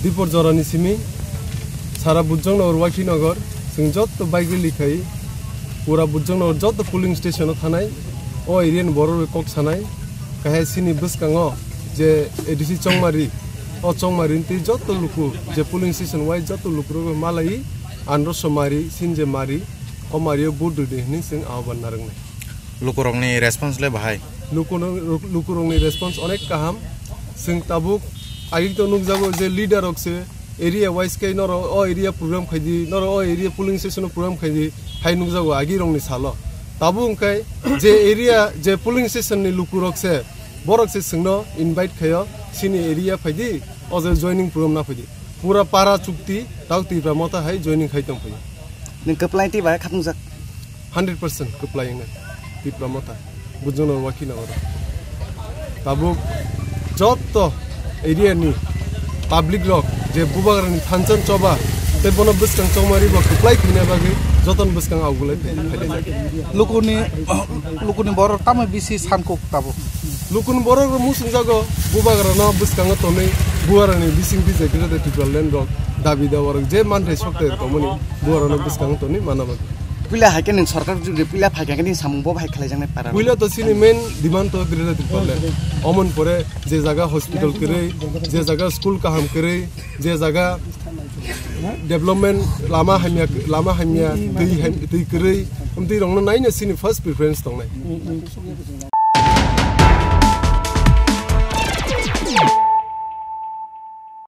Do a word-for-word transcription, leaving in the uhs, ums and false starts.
Dipor jorani simi sara Bujongnagar, Wakhinagar, chwng jotto bike rally khai, pura Bujongnagar jotto polling station o thanai, o area ni borok rok kok sanai, kahai sini bwskango je A D C Chongmari, o Chongmari ni twi jotto luku je polling station wai jotto luku rok malai, andro somari, sinje mari, o mari o vote rwdi hwnwi chwng ahban narwknai. Lukurokni response le bahai? Lukuno-, lukurokni response onek kaham. Chwng tabuk agi to nukjago je leader rok se area wise khe noro o area program khaidi, noro o area polling station o program khaidi, hai nukjago agi rokni salo. Tabuk hwnkhe je area, je polling station ni lukurok se, borok se chwngno invite khaio, sini area phaidi, o je joining program na phaidi. Pura para chukti, tau Tipra Motha hai joining khai tong phaidi. Nwng kwplai twi bai khatungjak? Hundred percent kwplai wngkha Tipra Motha, Bujongnagar Wakhinagar. Tabuk jotto area ni public rok je Bubagrani thansa choba tei bono bwskang chongmari bo kwplai khaina bagwi jotono bwskang augulai phai-, phailaijak. Lukuni, lukuni borok tamo bisi sankuk tabuk? Lukuni borok rok muchungjago Bubagrano bwskango tonwi Bubagrani bising bijai Greater Tipraland rok dabi dawa rok je manthai sokthai tongmani Bubagrano bwskango tonwi mana bagwi. Puila hai khe nwng sorkar jodi puila phai kha khe nini samung bo hai khlaijaknai para. Puila to chini main demand to Greater Tipraland. Omon pore je jaga hospital kwrwi, je jaga school kaham kwrwi, je jaga development lama hamya, lama hamya, twi ham-, twi kwrwi, amtwi rokno naina chini first preference tongnai.